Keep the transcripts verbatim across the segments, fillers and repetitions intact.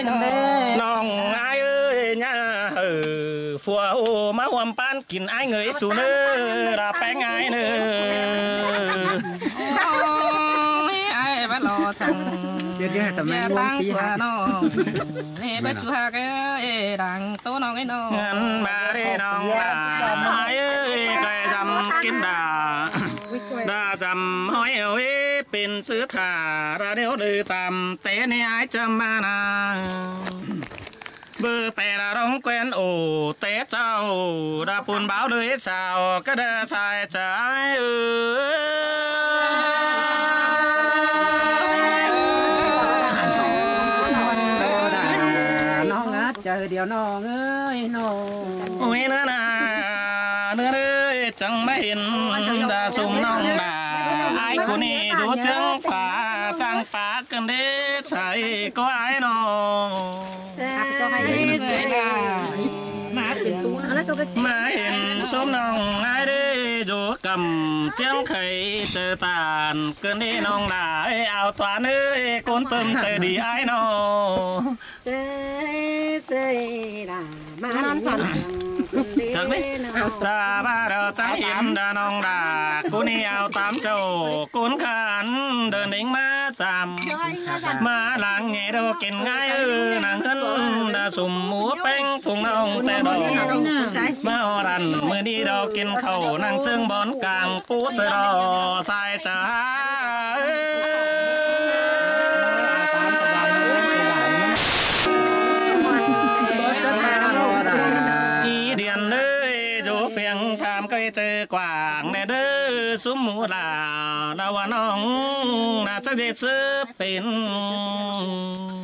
ꞌnọng ải ơi, ꞌnhá hảư phua ꞌhụ ꞌmá ꞌhuôm ꞌpán kin ải người sú ꞌnớ, ꞌla ꞌpéng ải ꞌnớ. Ôi, ải báu lo săng. Điêu điêu tăm ꞌmá ꞌhuôm ꞌpi hák. ꞌNọng ꞌnị báu chu hák ơi, đang ꞌtố ꞌnọng ơi ꞌnọng. Ngăn ꞌmá đi ꞌnọng ꞌla, ải ơi, ꞌcoi dăm kin đa. Đa dăm ꞌhọi ơi, pên sư thả, đa điêu đư tăm té ꞌnị ải chăm ꞌmá na. Bơ pé đa rong quen ổ té chảu, đa pun báo đuối chảu, cá đa sai chảu ải ơi. ꞌNọng ꞌngá chaư điêu ꞌnọng ơi ꞌnọng. Ôi ꞌnớ na, ꞌnớ ꞌnớ, chắng ꞌmá hên đa sum ꞌnọng đa. Ải ꞌcốn ꞌnị dú chướng phả chắng pá cơn đế sai ꞌcọ ải ꞌnọng. ꞌMá hên sum ꞌnọng ải đế dú căm chướng khay chaư tản cơn đế ꞌnọng đa ơi, ao tuan ơi, ꞌcốn tơm chaư đi ải ꞌnọng. Sơi, sơi, đa ꞌmá ꞌnọng phản ꞌnọng. Đa ꞌmá đa chắng hên đa ꞌnọng đa, ꞌcốn ꞌnị ao tam chảu, ꞌcốn khăn đơ nính ꞌmá chăm. ꞌMá lăng nhé đô kin ải ơi, năng hên đa sum mú ꞌpéng phung ꞌnọng té đo. ꞌMá ꞌhọ răn ꞌmự ꞌnị đô kin khảu năng chướng bón cang pú té đo sai chảu. Ải điện ơi, dú phiêng tham ꞌcoi chaư quảng ꞌnẹ đơ sum mú đa, đa ꞌva ꞌnọng đa chắc dễ sớp pên.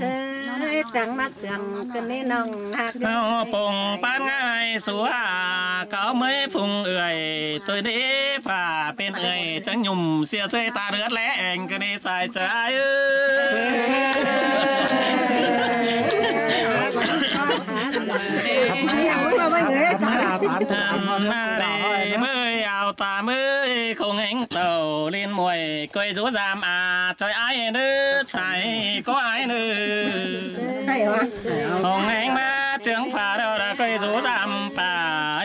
Sơi chắng ꞌmá sương cơn đế ꞌnọng hák. ꞌHáu pông ꞌpán ải sú a, cáo ꞌmới phung ưới, tôi đế phả pên ưới, chắng nhùm sia sơi ta đớt lé eng cơn đế sai chảu ải ơi. Ăn ꞌmá đi ꞌmới ao ta ꞌmới không hên tảu lên muối, ꞌcoi dú dăm a, ꞌchoi ải ꞌnớ sai ꞌcọ ải ꞌnớ. Không hên ꞌmá chướng phả đo đa ꞌcoi dú dăm pá,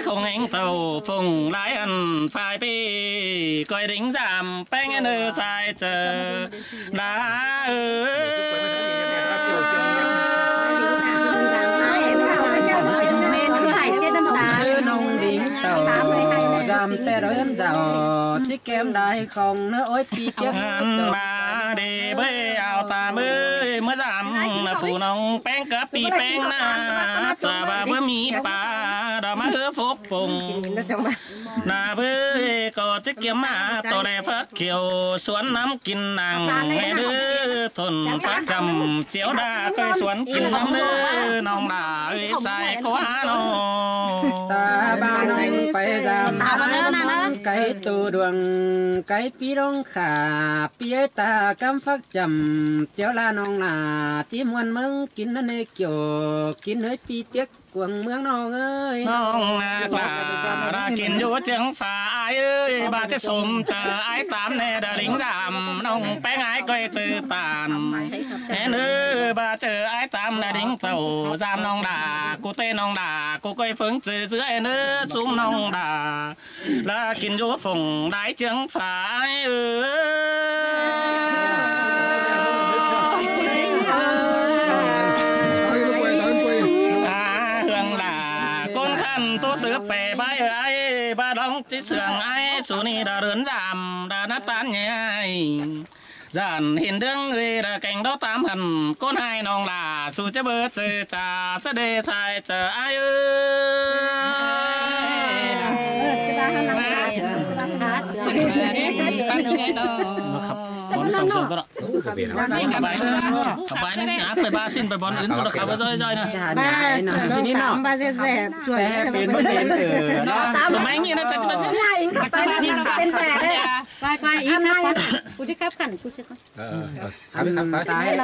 không hên tảu phung lai ăn phai pi, ꞌcoi đính dăm ꞌpéng ꞌnớ sai chảu. Đa ơi. Sư ꞌnọng đính tảu, dăm té đo ơn dảo, ꞌchí kem đai khong ꞌnớ ôi pi kiếp. Ăn ꞌmá đi ꞌmới ao ta ꞌmới, ꞌmá dăm phủ ꞌnọng ꞌpéng cắp pi ꞌpéng ꞌná, ta ꞌva báu ꞌmí pá, đa ꞌmá ꞌhứ phúc phùng. ꞌNa bới ꞌcọ ꞌchí kiêm ꞌmá tô đe phák khiêu suốn ꞌnắm kin nẳng ꞌnẹ ꞌnớ, thôn phák chăm chiếu đa ꞌcoi suốn kin ꞌnắm ꞌnớ, ꞌnọng đa ơi sai ꞌquá ꞌnọ. Ta ba ꞌnọng pay dăm ꞌmá ꞌmắn cáy tô đuông, cáy pi ꞌlống khả, pi ơi ta cắm phák chăm chiếu đa ꞌnọng đa ꞌchí ꞌmuôn ꞌmớng kin ꞌnặn ꞌnê kiẻo kin ꞌnới pi piếc cuông ꞌmướng ꞌnọng ơi. ꞌNọng ꞌnạ ꞌcọ đa kin dú ꞌchương pha ải ơi, ꞌva ꞌchí sôm chaư ải tam ꞌnê đa đính dăm ꞌnọng ꞌpéng ải ꞌcoi chaư tản. ꞌNớ ꞌva chaư ải tam đa đính tảu dăm ꞌnọng đa, ꞌcú ꞌtê ꞌnọng đa, ꞌcú ꞌcoi phớng chaư dứa ꞌnớ sum ꞌnọng đa. ꞌLa kin dú phông đai ꞌchương pha ải ơi. A, ꞌhướng đa ꞌcốn khăn ꞌtố sứ pè bái ơi, ꞌva đong ꞌchí sương ải su ꞌnị đa ꞌlớn dăm đa ꞌnạp tán nhé. Dản hên ꞌlớng ơi đa kéng đó tam hẳn ꞌcốn ải ꞌnọng đa su ꞌchớ bơ chaư cha sa đê sai chaư ải ơi. Khắp bái ꞌnị ꞌnạp pay ꞌva ꞌsịn pay bón ứn su đa khắp ꞌva ꞌdoi ꞌdoi ꞌnớ. Ba ꞌsịn ꞌnọng tam ꞌva ꞌdệt ꞌdệt. Pay pên bón ứn ꞌnớ. ꞋTo ꞌmá ꞌnị ꞌnớ, chaư ꞌchí pay ꞌsịn ꞌnọng ꞌpéng ꞌpéng ꞌnớ. ꞌCoi ꞌcoi ꞌnọng ꞌnớ. ꞌCú ꞌchí khắp khăn ꞌcú ꞌchí khắp. Khắp khắp khắp. Ăn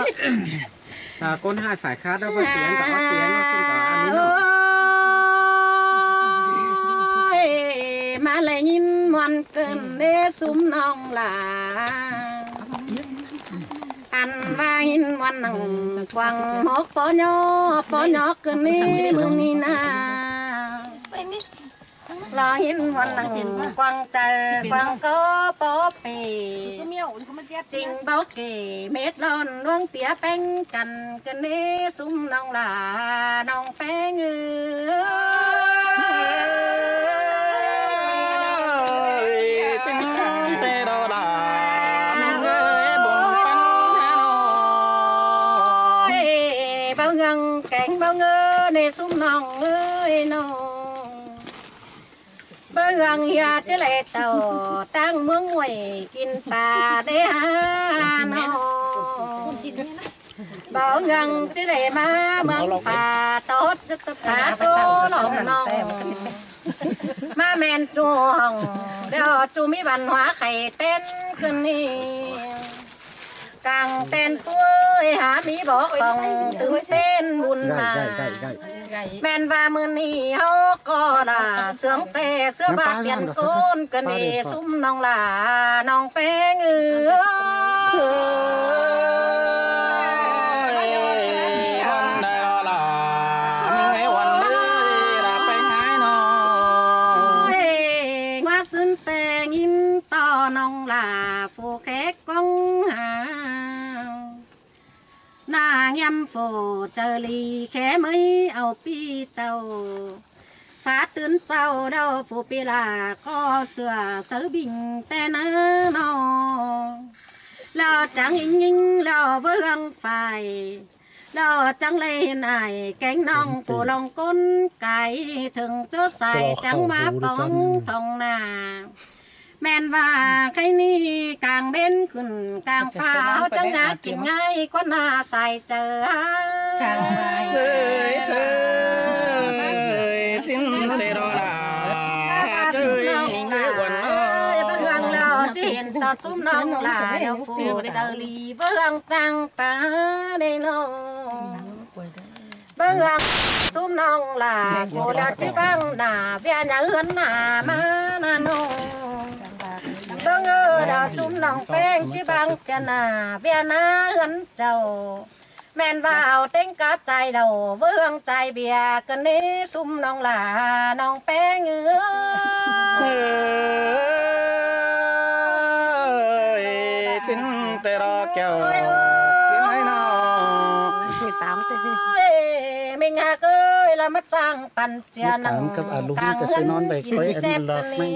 ta ꞌcốn ải phải khát đó, bớt tiếng cả, bớt tiếng đó, xin cả ăn ꞌnọng. Ôi, ꞌmá ꞌlẹ ꞌnghín ꞌmuôn ꞌcợn đé sum ꞌnọng đa. Ăn ꞌva ꞌhịn ꞌmuôn nẳng quảng ꞌmộc pó nho, pó nho ꞌcọ ꞌnị ꞌmự ꞌnị ꞌna. Lo ꞌhịn ꞌmuôn nẳng quảng chaư, quảng có pó pê. Chính báu kể mết lon ꞌluống tía ꞌpéng căn ꞌcọ ꞌnị ꞌsúm ꞌnọng lả ꞌnọng ꞌpéng ơi. Chính tê đô đà ꞌmứng ơi bông păn hả nô. Báu ꞌhương kéng báu ꞌngơ ꞌnị ꞌsúm ꞌnọng ơi nô. Báu ꞌhương hia ꞌchí đảy tảu ꞌtáng ꞌmướng ꞌnọi kin pa đé hả nô. Báu ꞌhương ꞌchí đảy ꞌmá ꞌmướng pa tót ꞌchí tớp phá ꞌtố lỏm ꞌnọng. ꞌMá ꞌmen ꞌchu hỏng, ꞌlẹo ꞌchu ꞌmí văn hóa khay ꞌtến ꞌcọ ꞌnị. Cang ꞌtến ꞌpúi hả ꞌmí bók khong tứm ꞌtến bun ma. ꞌMen ꞌva ꞌmự ꞌnị ꞌháu ꞌcọ lả ꞌsướng ꞌtẹ ꞌsứa ꞌva tiên ꞌcốn ꞌcọ ꞌnị ꞌsúm ꞌnọng lả ꞌnọng ꞌpéng ơi. ꞌNhá ꞌsướng ꞌtẹ ꞌnghín ꞌto ꞌnọng lả phủ khék cóng hang. ꞌNa ꞌnhăm phủ chaư ꞌli khé ꞌmới au ꞌpi tảu. Phá tứn ꞌchạu ꞌlẹo phủ ꞌpi lả ꞌcọ sửa sáư binh ꞌtẹ ꞌna nô. ꞌLẹo chắng ính ính ꞌlẹo ꞌvớ ꞌhương phải. ꞌLẹo chắng ꞌlế hên ải kéng ꞌnọng phủ lông ꞌcốn cai thửng ꞌchớ sai chắng ꞌmá póng thong nả. ꞌMen ꞌva khay ꞌnị cang bến khửn cang pháo chắng ngá kin ꞌngai ꞌquá ꞌna sai chaư hả. Sơi, sơi, chính tê đô đà. Sơi, ꞌmứng ơi uôn ơi. Báu ꞌhương ꞌlẹo ꞌchí hên ꞌto ꞌsúm ꞌnọng lả ꞌlẹo phủ chaư ꞌli báu ꞌhương chang pa đé nô. Báu ꞌhương ꞌsúm ꞌnọng lả phủ ꞌlẹo ꞌchí bang nả ꞌviạk nả ꞌhướn nả ꞌmá ꞌna nô. Báu ꞌngơ ꞌlẹo ꞌsúm ꞌnọng ꞌpéng ꞌchí bang sia nả ꞌviạk nả ꞌhướn chảu. ꞌMen ꞌva au ꞌtếng cá chai đầu ꞌvớ ꞌhương chai ꞌviạk ꞌcọ ꞌnị ꞌsúm ꞌnọng lả ꞌnọng ꞌpéng ơi. Ơi, chính tê đô kéo. Ôi, ôi. Ôi, mình hả ơi là mất chang păn chia nắng. Cang ꞌhướn kin chết ꞌnị.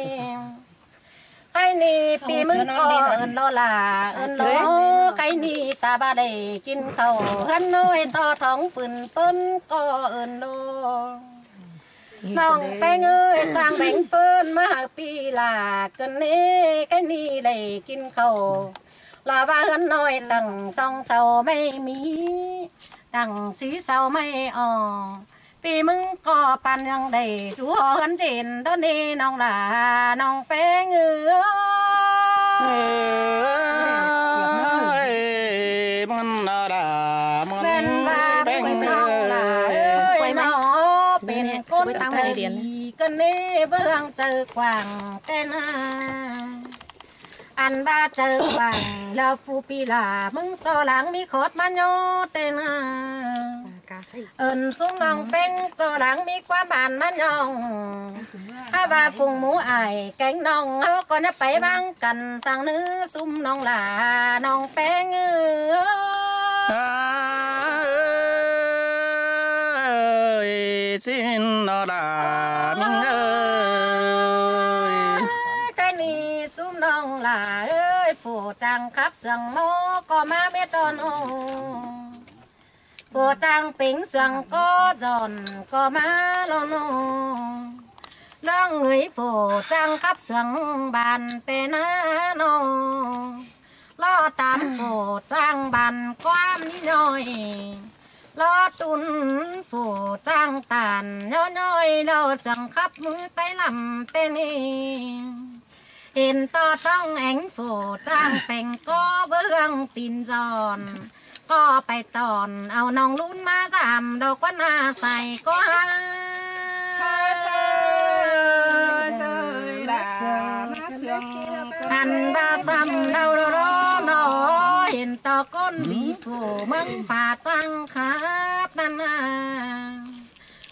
Khay ꞌnị ꞌpi ꞌmứng ꞌcọ ơn lo lả ơn lo. Khay ꞌnị ta ꞌva đảy kin khảu ꞌhướn ꞌnọi ꞌto thong pưn ꞌpớn ꞌcọ ơn lo. ꞌNọng ꞌpéng ơi, chang beng ꞌpớn ꞌmá hảư ꞌpi lả ꞌcọ ꞌnị, khay ꞌnị đảy kin khảu. Lả ꞌva ꞌhướn ꞌnọi tẳng song sau ꞌmạy ꞌmí, tẳng sí sau ꞌmạy o. ꞌPi ꞌmứng ꞌcọ păn ꞌnhắng đảy dú ꞌhướn đên ꞌtố ꞌnị ꞌnọng lả ꞌnọng ꞌpéng ơi. Ơi, ꞌmắn ꞌna đà, ꞌmắn ꞌpéng ơi. Ơi, ꞌnọng pên ꞌcốn chaư ꞌlị ꞌcọ ꞌnị ꞌvớ ꞌhương chaư quảng ꞌtẹ ꞌna. Ăn ꞌva chaư quảng ꞌlẹo phủ ꞌpi lả ꞌmứng ꞌchọ lăng ꞌmí khót ꞌmá ꞌnhó ꞌtẹ ꞌna. Ơn ꞌsúm ꞌnọng ꞌpéng ꞌchọ lăng ꞌmí ꞌquám ban ꞌmá ꞌnhọng. Hả ꞌva phung mú ải kéng ꞌnọng ꞌháu ꞌcọ ꞌnhá pay ꞌváng căn sang ꞌnứ ꞌsúm ꞌnọng lả ꞌnọng ꞌpéng ơi. Ơi, xin nó đà ꞌmứng ơi. Khay ꞌnị ꞌsúm ꞌnọng lả ơi, phủ chang khắp sương ꞌmó ꞌcọ ꞌmá mết đon ô. Phủ chang pính sương ꞌcọ dọn ꞌcọ ꞌmá lo nô. ꞌLuống người phủ chang khắp sương ban ꞌtẹ ꞌna nô. Lo tam phủ chang ban ꞌquám ꞌnhọi. Lo tun phủ chang tản ꞌnhó ꞌnhọi lo sương khắp ꞌmứ Tây lăm ꞌtẹ ꞌnị. Hên ꞌto ꞌtóng ꞌéng phủ chang peng ꞌcọ ꞌvớ ꞌhương tin dọn. ꞌCọ pay tỏn au ꞌnọng ꞌlún ꞌmá dăm đo ꞌquá ꞌna sai ꞌcọ hả. Ăn ꞌva săm đau đo đo ꞌnọi. Hên ꞌto ꞌcốn đi phủ ꞌmướng phả ꞌtáng khắp ꞌnặn a.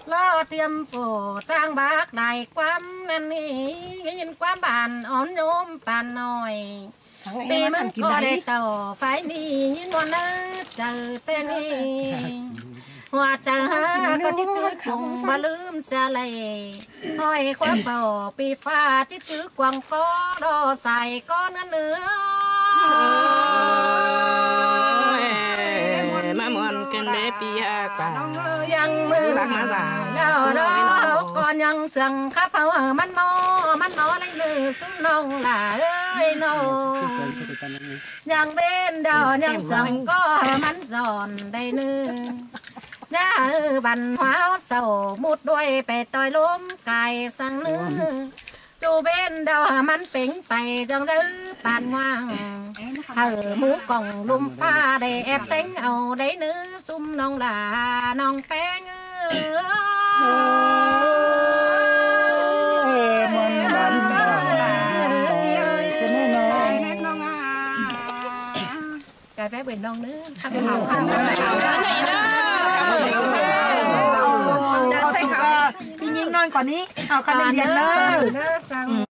Lo tiêm phủ ꞌtáng bác lai ꞌquám ꞌnặn ꞌnị, ꞌquám bản ón ꞌnhốm pán ꞌnọi. Pí ꞌmướng ꞌcọ đảy tảu phái ꞌnị, ꞌnhính ꞌmuôn ꞌnớ chaư ꞌtẹ ꞌnị. ꞌHua chaư ha ꞌcọ ꞌchí chứ chum ꞌva ꞌlứm sia lay. ꞌHọi khóa pảu pí ꞌphạ ꞌchí chứ quảng có lo sai ꞌcọ ꞌnớ ꞌnớ. ꞌMá ꞌmuôn ꞌcứn đé pí ha quảng. ꞌNhắng ꞌmự bác ꞌmá dả. ꞌNo ꞌnọ ꞌcọ ꞌnhắng sương khắp hảư ꞌmắn ꞌmo, ꞌmắn ꞌmo đảy ꞌnớ ꞌsúm ꞌnọng lả ơi ꞌnọ. ꞌNhắng ꞌvến đaư ꞌnhắng sương ꞌcọ ꞌmắn dọn đảy ꞌnớ. ꞌNhá hảư văn hóa sảu mút đuôi pay ꞌtoi ꞌlốm cai săng ꞌnớ. ꞌChu ꞌvến đaư ꞌmắn pính pay dong đaư pán ꞌnguang. Hảư ꞌmú cỏng ꞌlum ꞌphạ đảy ép seng au đảy ꞌnớ ꞌsúm ꞌnọng lả ꞌnọng ꞌpéng ơi. Cai phép ꞌnọng ꞌnớ. Pí ꞌnhính ꞌnọi ꞌcọ ꞌnị. Au khăn đen điên ꞌnớ.